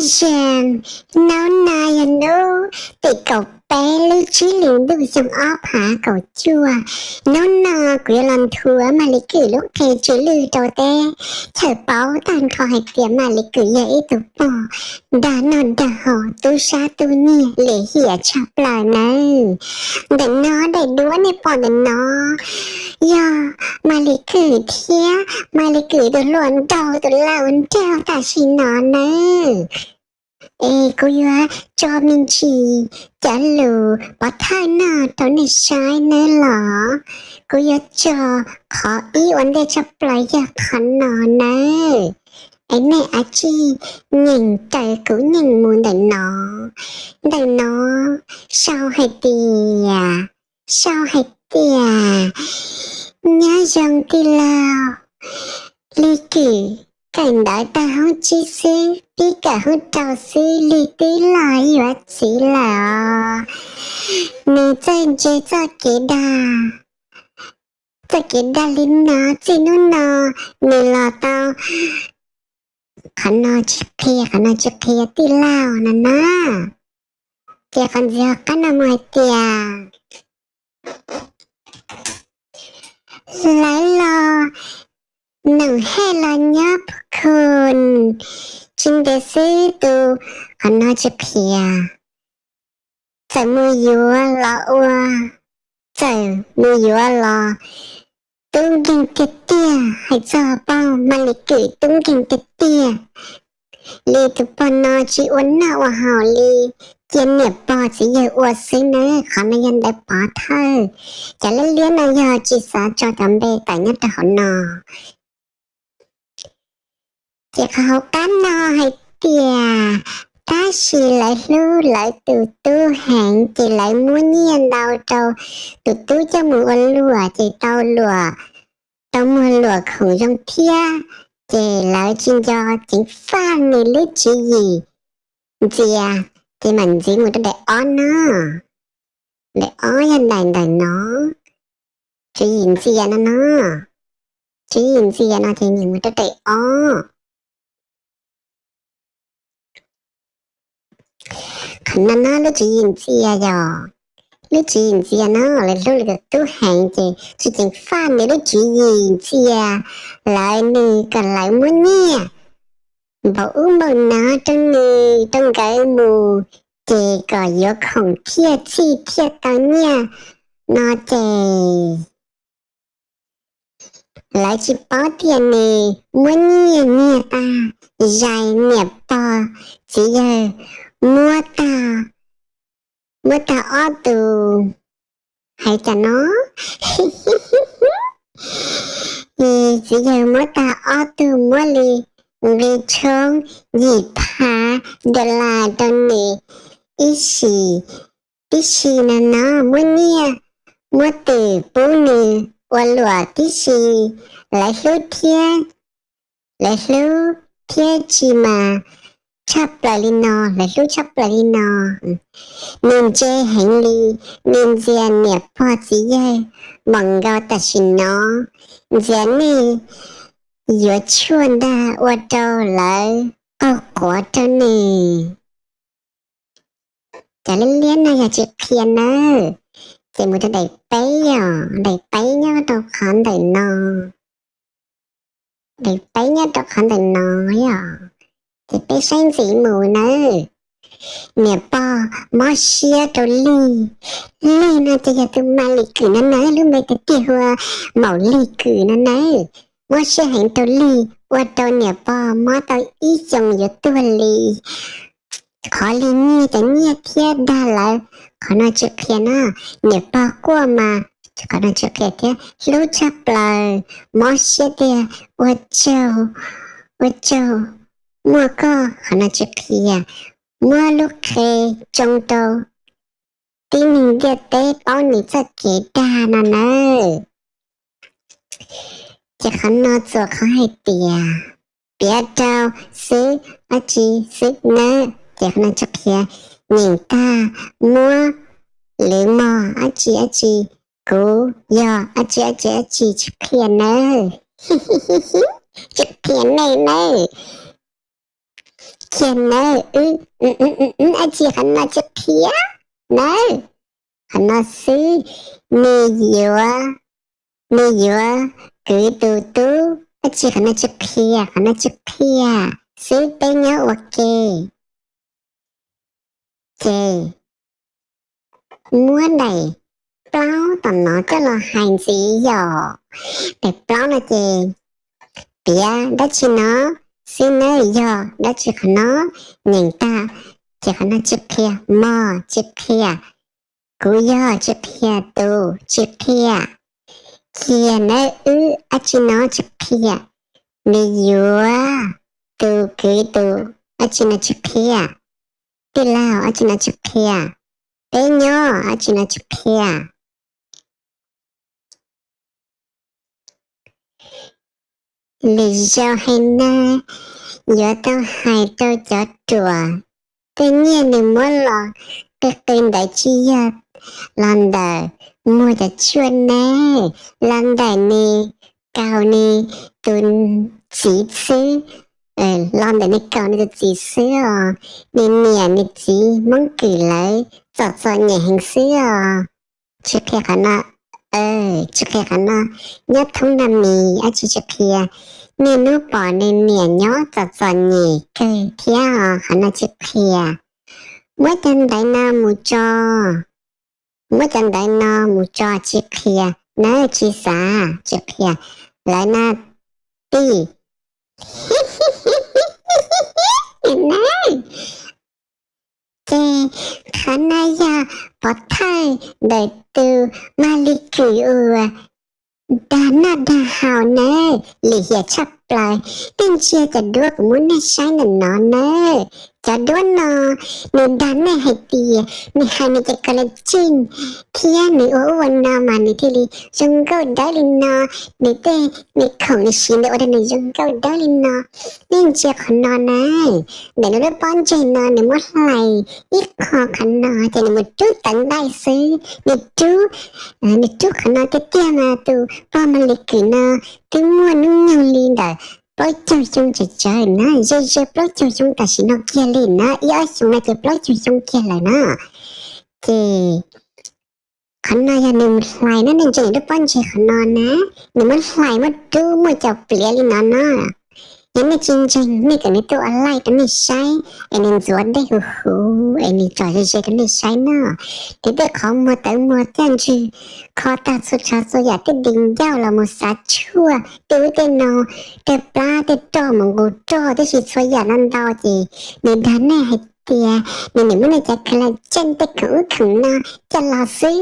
Zam, hnub no yog hnub tim kaum peb lub tsib hlis ntuj xyoo ob phav kaum cuaj. Hnub no kuv yuav los nthuav Maj Li Kwm lub qhia tsw lwj rau teb chaws paub tag nrho hais tias Maj Li Kwm yog ib tug pog dag noj dag haus, tub sab tub nyiag, lim hiam tshaj plaws nawb. Ntawm no daim duab nej pom ntawm no yog Maj Li Kwm thiab Maj Li Kwm tus hluas nraug tus lau nraug tam sim no nawb. Es kuv yuav tso me ntsis cov lus pov thawj no rau nej saib nawb los. Kuv yuav tso qhov ib ua ntej tshaj plaws yog qhov no nawb. Es nej ua tib nyeem raws kuv nyeem mus ntawm no. Ntawm no sau hais tias, sau hais tias, nyob zoo tij laug, Li Kwm kawm ntawv tag hoob tsib xwb, pib kawm hoob rau xwb, Li twb los yuav txiv lawm os. Nws txawj ntse txoj kev dag, txoj kev dag li no, txij hnub no nws los tau, qhov no tsis qhia, qhov no tsis qhia tij laug no na. Ces qhov ntxiv qab no mus hais tias, lawv los nws hej los nyob phu khu, tsis ntev xwb tus, qhov no tsis qhia, txawm mus yuav los ua, txawm mus yuav los tub nkeeg tiag tiag, hais txog pog Maj Li Kwm tub nkeeg tiag tiag. Li tus pog no tsis ua noj ua haus li, cia niam pog txiv yawg ua xwb nawb. Qhov no yog ntawv pov thawj, cov liab liab no yog tsis xav tso cov npe tawm nyob rau hauv no. Ces qhov hauv qab no hais tias, tab sis lawv hlub lawv tus tub heev ces lawv muab nyiaj ntau rau tus tub coj mus ua luam ces tau luam, tau muag luam khoom zoo thiab, ces lawv tsis nco ceev faj nws lub tswv yim ntxias, ces mam ntxiv mus rau daim ob no. Daim ob yog daim ntawm no, tswv yim ntxias no no, tswv yim ntxias no ces nyeem mus rau daim ob. Qhov no no lub tswv yim ntxias yog, lub tswv yim ntxias no lawv hlub lawv tus tub heev ces tsis ceev faj nws lub tswv yim ntxias, lawv nws kom lawv muab nyiaj npaum ub npaum no rau nws rau nkawd mus, ces kom yuav khoom thiaj txhij thiaj tau nyiaj no ces lawv tsis paub tias nws muab nyiaj nyiag tag, zais niam pog txiv yawg muab tag, muab tag ob tug, hais cas no, txiv yawg muab tag ob tug, muab li nqi tshoob yim phav dollar rau nws ib sim, tib si no no muab nyiaj, muab twm pub nws ua luam tib si, lawv hlub thiab, lawv hlub thiab tsis mas tshaj plaws li no, lawv hlub tshaj plaws li no. Nws ntse heev li, nws ntxias niam pog txiv yawg npaum nkaus tam sim no, ntxias nej yuav tshuaj ntag ua rau lawv qaug quav rau nws. Cov liab liab no yog tsis qhia nawb. Ces mus rau daim peb os, daim peb nyob rau qhov ntawm no, daim peb nyob rau qhov ntawm no os. Ces peb saib ntxiv mus nawb. Niam pog mob siab rau Lig, Lig no ces yog tus Maj Li Kwm no nawb, lub npe tiag tiag hu ua Maum Lig Kwm no nawb. Mob siab heev rau Lig ua rau niam pog mob tau ib xyoos yuav tuag li. Qhov Lig nyiag cov nyiaj thiab dag lawv, qhov no tsis qhia na. Niam pog quaj mas qhov no tsis qhia thiab, hlub tshaj plaws, mob siab tiag, ua tsaug, ua tsaug, muaj koj, qhov no tsis qhia. Muab lub qe tsoo rau tib neeg ntiaj teb paub nws txoj kev dag no nawb. Ces qhov no txuas qhov hais tias piav rau xwb, dab tsi xwb nawb, ces qhov no tsis qhia. Nyeem tag muab lwv mog, dab tsi dab tsi, kuv yog dab tsi dab tsi dab tsi, tsis qhia nawb. Tsis qhia nej nawb. Cia nawb, wb, dab tsi qhov no tsis qhia nawb. Qhov no xwb, nws yuav, nws yuav kwv tus tub, dab tsi qhov no tsis qhia, qhov no tsis qhia xwb, peb nyob ua ke. Ces muab daim plaub tom no coj los hais ntxiv yom. Daim plaub no ces piav dab tsi no xwb nawb, yog dab tsi qhov no, nyeem tag ces qhov no tsis qhia, mog tsis qhia, kuv yog tsis qhia, tus tsis qhia. Cia nawb, wb dab tsi no tsis qhia, nws yuav, tus kwv tus, dab tsi no tsis qhia, tij laug dab tsi no tsis qhia, peb nyob dab tsi no tsis qhia. Lwm zaus hais no yuav tau hais rau cov ruam, tej nyiaj nws muab los qw qw ntawd tsis yog los ntawm muag cov tshuaj ne, los ntawm nws kaus nws tus txiv xwb, los ntawm nws kaus nws tus txiv xwb os. Nws niam nws txiv Hmoob Kwm lawv txom txom nyem heev xwb os. Tsis qhia qhov no, tsis qhia qhov no, nyob thoob nag mis dab tsi tsis qhia. Niaj hnub pom nws niam nyob txom txom nyem kawg thiab os, qhov no tsis qhia. Muab cov ntawv no mus tso, muab cov ntawv no mus tso, tsis qhia nawb, tsis xav, tsis qhia. Lawv no tij, ces qhov no yog pov thawj ntawm tus Maj Lis Kwm uas dag noj dag haus nawb, lim hiam tshaj plaws. Nej ntsia cov duab kuv muab nej saib ntawm no nawb. Cov duab no nws dag nej hais tias nws hais nws cov collagen thiab nws ua ub ua no mas nws thiaj li zoo nkauj dawb li no, nws tej me khoom nws siv ntawd ua rau nws zoo nkauj dawb li no. Nej ntsia qhov no na, ntawm nws lub pob ntseg no nws muab hlais ib qho qhov no ces nws mus rub tawv nqaij xwb, nws rub, nws rub qhov no tiag tiag mas tus pog Maj Lis Kwm no twb muaj hnub nyoog li ntawm plaub caug xyoo tsawg tsawg na, ze ze plaub caug xyoo tam sim no kiag li na, ib ob xyoos no ces plaub caug xyoo kiag lawm na. Ces qhov no yog nws mus hlais na, nej ntsia nws lub pob ntseg qhov no na, nws muab hlais muab rub muaj cov pliav li no no. Yog nej tsis ntseeg nej kom nws tuaj ua live rau nej saib es nws ntxuav dej huv huv es nws tsom ze ze rau nej saib no. Ces tej qhov muag tawv muag caj ntswg kho tag txhua tsav txhua yam, tej di ncauj los mus xav tshuaj tej ub tej no, tej plab tej roj mus nqus roj tib si, txhua yam no ntau ces nws dag nej hais tias nws nim muab nws cov collagen tej khoom ub khoom no coj los xwb,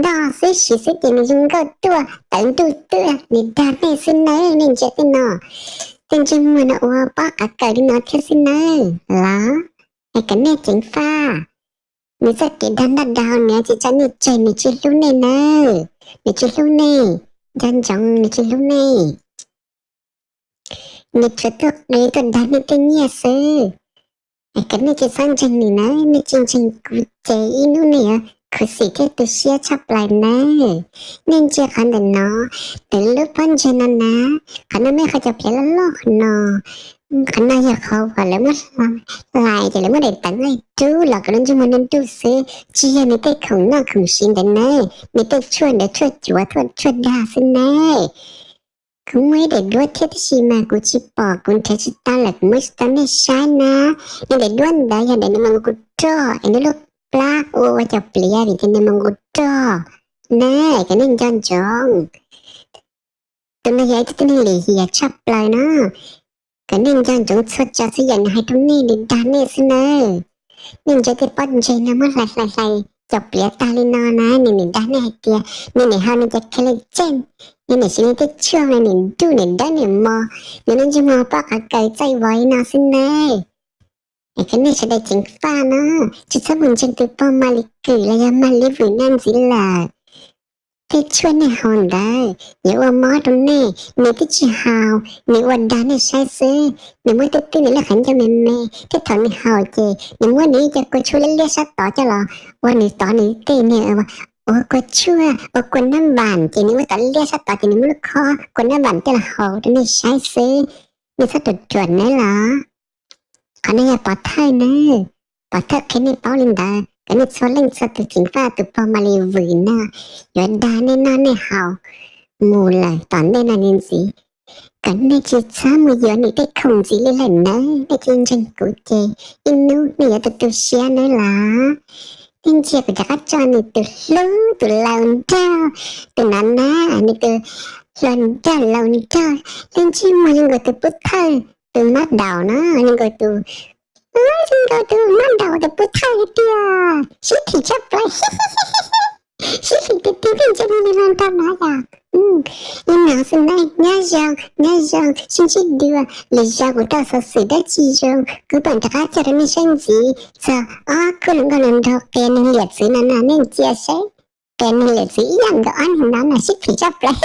noj xwb siv xwb ces nws zoo nkauj tuaj tawv ntuj tuaj, nws dag nej xwb nawb. Nej ntsia tej no, tej ntsej muag no ua pob qav kaws li no thiab xwb nawb los, es kom nej ceev faj. Nws txoj kev dag noj dag haus nws tsis tso nej tseg, nws tsis hlub nej nawb, nws tsis hlub nej, nco ntsoov nws tsis hlub nej. Nws tsuas tuaj qw tuaj dag nej tej nyiaj xwb. Kom nej tsis txhob ntseeg nws nawb, nej tsis ntseeg kuv ces ib hnub nej yuav khuv xim thiab tu siab tshaj plaws nawb. Nej ntsia qhov ntawm no, ntawm lub pob ntseg no na, qhov no muaj qhov cov pliav loj loj qhov no. Qhov no yog qhov uas lawv muab hlais ces lawv muab daim tawv nqaij rub los kom lub ntsej muag ntuj ntuj xwb, tsis yog nws tej khoom noj khoom siv ntawd ne, nws tej tshuaj ntawd tshuaj cuav tshuaj dag xwb ne. Kuv muaj ib daim duab thiab tab sis mas kuv tsis pom, kuv nrhiav tsis tau lawm, kuv muab tsis tau nej saib na. Nws daim duab ntawd yog daim nws mas nqus roj es nws lub plab ua ua cov pliav vim tias nws mas nqus roj na, kom nej nco ntsoov. Tus no yog ib tug tib neeg lim hiam tshaj plaws no. Kom nej nco ntsoov txhua tsav txhua yam nws hais rau nej, nws dag nej xwb nawb. Nej ntsia tej pob ntseg no muab hlais hlais hlais cov pliav tag li no na, nws nim dag nej hais tias nws nim haus nws cov collagen, nws nim siv nws tej tshuaj no nim ntuj nim dawb nim mos, nws lub ntsej muag pob qav kaws txaij vov li no xwb nawb. Es kom nej sawv daws ceev faj no, tsis txhob mus ntseeg tus pog Maj Lis Kwm los yog Maj Lis Vwm no ntxiv lawm. Tej tshuaj nej haus ntawd yuav ua mob rau nej, nws twb tsis haus, nws ua dag nej saib xwb. Nws muab twb twb nws lub qhov ncauj me me, tej thaum nws haus ces nws muab nws ib co kua tshuaj liab liab sab tod coj los ua nws tod nws tej, nws ua kua tshuaj ua kua nab npam ces nws ua tod liab sab tod ces nws muab lub khob kua nab npam coj los haus rau nej saib xwb. Nej txhob ruam ruam nawb los. Qhov no yog pov thawj nawb. Pov thawj qhia nej paub li ntawd kom nej txhua leej txhua tus ceev faj tus pog Malis Vwm no yuav dag nej noj nej haus mus lawm tom ntej no ntxiv, kom nej tsis txhob mus yuav nws tej khoom ntxiv li lawm nawb. Nej cia li ntseeg kuv ces ib hnub nej yuav tu tu siab nawb los. Nej ntsia kuv rov qab tso nws tus hlub tus laus nraug, tus nav nav, nws tus hluas nraug laus nraug, lub ntsej muag zoo nkaus tus pub thawj tus mab daum no, zoo nkaus tus, zoo nkaus tus mab daum tus pub thawj li tiag, sib phim tshaj plaws. Sib phim tiag tiag, nej ntsia nws li no nrog no yom. Li no xwb nej, nyob zoo nyob zoo, sib ntsib dua lwm zaus kuv tau xov xwm dab tsi zoo kuv mam rov qab coj rau nej saib ntxiv. Txog ob khub hluas nkauj hluas nraug qia neeg liam txwv no no nej ntsia saib, qia neeg liam txwv ib yam nkaus ob niag no na, sib phim tshaj plaws.